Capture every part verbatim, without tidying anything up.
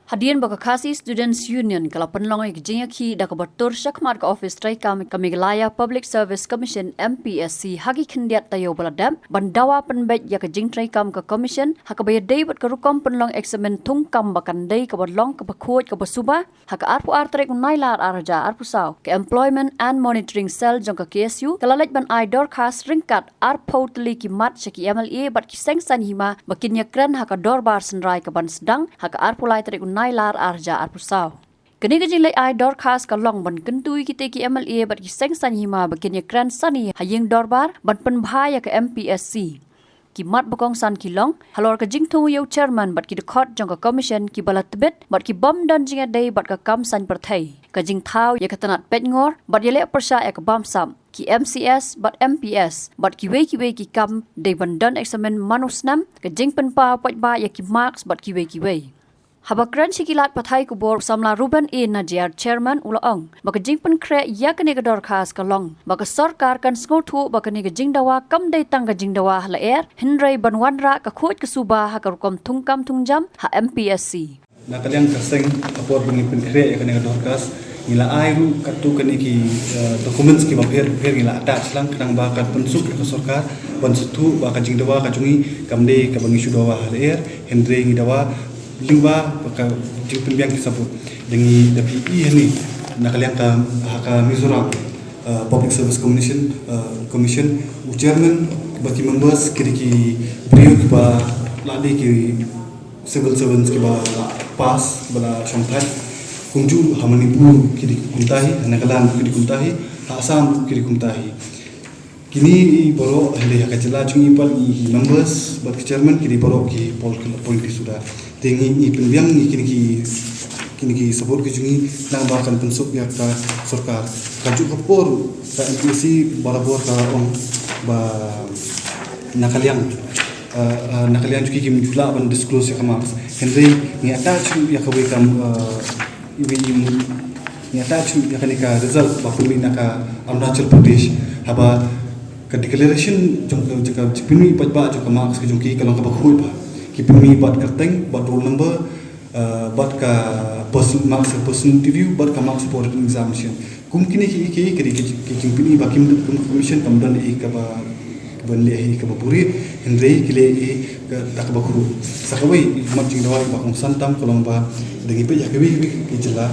Hadien ba ka Khasi Students Union ka la pynlong ïa ka jingïakhih da kaba tur shakhmat ka ophis treikam ka Meghalaya Public Service Commission, M P S C, ha ki khyndiat taïew ba la dep, ban dawa pynbeit ïa ka jingtreikam ka Commission ha kaba ïadei bad ka rukom pynlong eksamin thungkam ba kan dei kaba long kaba khuid kaba suba, ha ka arphew ar tarik u Nailar ar hajar arphew saw, ka Employment and Monitoring Cell jong ka K S U ka la leit ban ai dorkhas ryngkat arphew tylli ki mat sha ki M L A bad ki seng saiñ hima ba kin ïakren ha ka dorbar synrai ka ban sdang ha ka arphew lai tarik u Nailar ar hajar arphew saw. Kane ka jingleit ai dorkhas ka long ban kyntu ïa kita ki M L A bad ki seng saiñ hima ba kin ïakren sani ha ïing dorbar ban pynbha ïa ka M P S C. Ki mat ba kongsan ki long halor ka jingthung ïa u chairman bad ki dkhot jong ka Commission kiba la tbit bad ki bym don jingïadei bad ka kam saiñ pyrthei, ka jingthaw ïa ka tnat peitngor bad ïaleh pyrshah ïa ka bamsap, ki M C S bad M P S bad kiwei kiwei ki kam dei ban don eksamin man u snem, ka jingpynpaw paidbah ïa ki marks bad kiwei kiwei. Haba kren sha ki lad pathai khubor, u samla Reuben A Najiar, chairman, u la ong ba ka jingpynkhreh ïa kane ka dorkhas ka long ba ka sorkar kan sngewthuh ba kane ka jingdawa kam dei tang ka jingdawa ha lyer, hynrei ban wanrah ka khuid ka suba ha ka rukom thungkam thungjam ha M P S C. Na ka liang ka seng, ha por ba ngi pynkhreh ïa kane ka dorkhas, ngi la ai ruh katto katne ki, eh, documents kiba pher pher, ngi la attach lang khnang ba kan pynsuk ïa ka sorkar ban sngewthuh ba ka jingdawa ka jong ngi kam dei kaba ngi shu dawa ha lyer, hynrei ngi dawa lyngba ka jingpynbiang ki sabut. Da ngi da phi i hangne na ka liang ka, ha ka Mizoram, uh, Public Service Commission, uh, Commission, u chairman bad ki members ki dei ki briew kiba la dei ki civil servants kiba la pass, ba la shongthait. Kumjuh ha Manipur ki dei kumta hi, ha Nagaland ki dei kumta hi, ha Assam ki dei kumta hi. Kine baroh, hynrei ha ka jylla jong ngi pat, ngi ki members bad ki chairman ki dei baroh ki political appointee suda. Te ngi, ngi pynbiang ïa kine ki, kine ki sabut ki jong ngi khnang ba kan pynsuk ïa ka sorkar. Kajuh ka por ka M P S C barabor ka ong ba na ka liang, uh, uh, na ka liang jong ki kim ju lah ban disclose ïa ka marks. Hynrei ngi attach ïa kawei ka, uh, Iwei i mut, ngi attach ïa kane ka result ba pynmih na ka Arunachal Pradesh. Haba ka declaration jong ka, jong ka jingpynmih paidbah jong ka marks ka jong ki ka long kaba khuid bha. Ki pynmih bad kyrteng, bad roll number, eh, bad ka person, marks ka personal interview, bad ka marks ka written examination. Kum kine ki, ki, ki, ki, ki jingpynmih ba kim, kum commission kam don ei kaba ban leh hi kaba buhrieh, hynrei ki leh hi ka, da kaba khuid. Sa kawei, mat jingdawa ba kongsan tam ka long ba da ngi peit ïa kiwei kiwei ki jylla,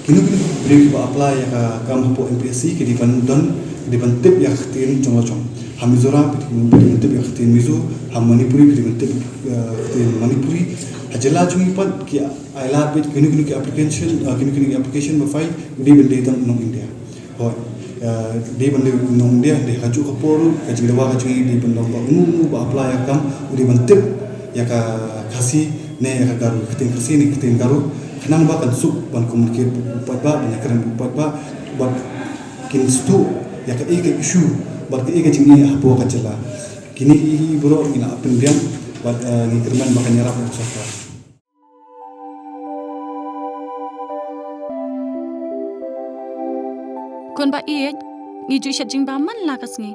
kino kino ki briew kiba apply ïa ka kam hapoh M P S C ki dei ban don, ki dei ban tip ïa ka ktien jong la jong. Ha Mizoram ki dei ban tip ïa ka ktien Mizo, ha Manipuri ki dei ban tip, eh, ktien Manipuri. Ha jylla jong ngi pat ki ai lad beit kino kino ki application, eh, kino kino ki application ba file, ki dei ban dei tang nong India. Hooid, eh, dei ban dei nong India, dei kajuh ka por, ka jingdawa ka jong ngi dei ban long ba uno uno ba apply ïa ka kam, u dei ban tip ïa ka Khasi ne ïa ka Garo, ka ktien Khasi ne ka ktien Garo, khnang ba kan suk ban communicate bad u paidbah, ban ïakren bad u paidbah, bad kin sngewthuh ïa kaei ka issue bad kaei ka jingeh hapoh ka jylla. Kine ki baroh ngi la pynbiang bad, eh, ngi kyrmen ba kan ïarap ïa ka sorkar. Khun ba ïeit, ngi ju shet jingbam man la ka sngi.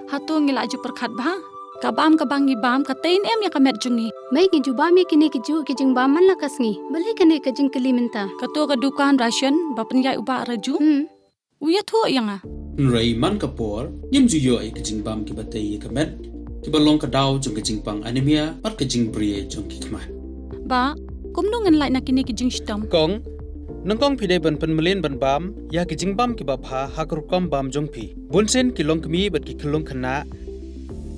Hato ngi la ju pyrkhat bha? Ka bam kaba ngi bam ka tei ne em ïa ka met jong ngi? Mei, ngi ju bam ïa kine kijuh ki jingbam man la ka sngi. Balei kane ka jingkylli mynta? Kato ka dukan ration ba pynïaid u Bah Raju? Hmm. U ïathuh ïa nga. Hynrei man ka por, ngim ju ïoh ïa ki jingbam kiba tei ïa ka met, kiba long ka daw jong ka jingpang anemia bad ka jingbriew jong ki khmat. Bah, kumno ngan lait na kine ki jingshitom? Kong, nyngkong phi dei ban pynmlien ban bam ïa ki jingbam kiba bha ha ka rukom bam jong phi. Bunsien ki longkmie bad ki khyllung khynnah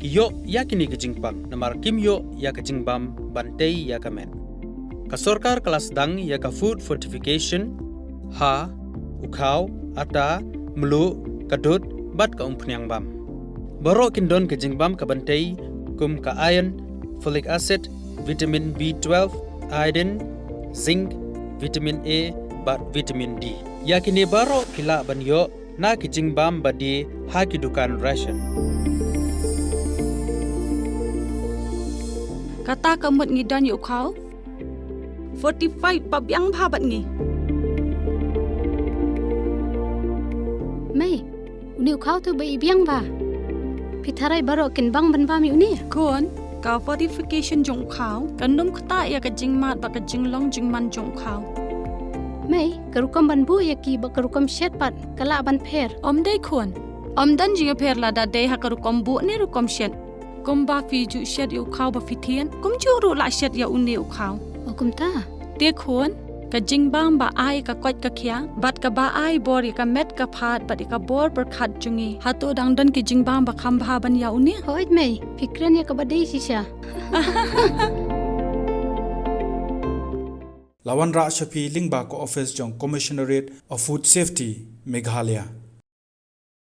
ki ïoh ïa kine ki jingpang namar kim ïoh ïa ka jingbam ban tei ïa ka met. Ka sorkar ka la sdang ïa ka food fortification ha u khaw, atta, mluh, ka dud bad ka umphniang bam. Baroh kin don ka jingbam ka ban tei kum ka iron, folic acid, vitamin B twelve, iodine, zinc, vitamin A bad vitamin D. Ïa kine baroh phi lah ban ïoh na ki jingbam ba die ha ki dukan ration. Kata ka mut ngi don ïa u khaw fortified ba biang bha bad ngi. Mei, une u khaw tu ba i biang bha. Phi tharai baroh kin bang ban bam ïa une? Khun, Ka fortification jong u khaw kan ym ktah ïa ka jingmad bad ka jinglong jingman jong u khaw. Mei, ka rukom ban buh ïa ki bad ka rukom shet pat ka lah ban pher? Ym dei khun. Ym don jingïapher lada dei ha ka rukom buh ne rukom shet. Kumba phi ju shet ïa u khaw ba phi thied, kumjuh ruh lah shet ïa une u khaw. O kumta. Te khun, ka jingbam ba ai ka koit ka khiah bad kaba ai bor ïa ka met ka phad bad ïa ka bor pyrkhat jong ngi, hato dang don ki jingbam ba kham bha ban ïa une? Hooid mei, phi kren ïa kaba dei shisha. La wanrah sha phi lyngba ka office jong Commissionerate of Food Safety, Meghalaya.